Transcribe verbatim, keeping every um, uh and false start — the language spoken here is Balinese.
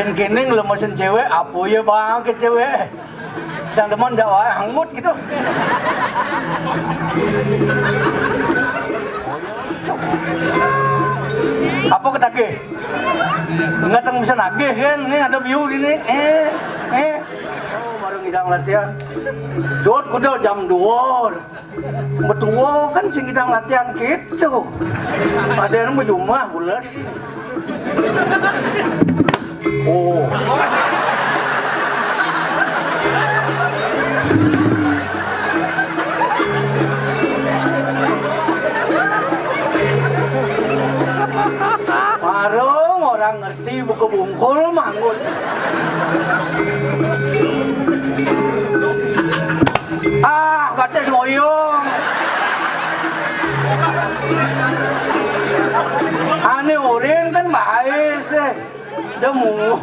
Kéné nglemesin céwék, apa ya bang ke céwék? Cang demen jak waé anggut gitu. Apa ketagih? Enggak tang bisa nagih kan? Nih ada biu di nih. Eh, eh. So, baru ngidang latihan. Jot kuda jam dua. Betua kan sing ngidang latihan gitu. Ada yang berjumah bulas. Oh. Warung orang ngerti buku bungkul manggut. Ah, kata semoyong. Ane orin kan bae sih. Demu.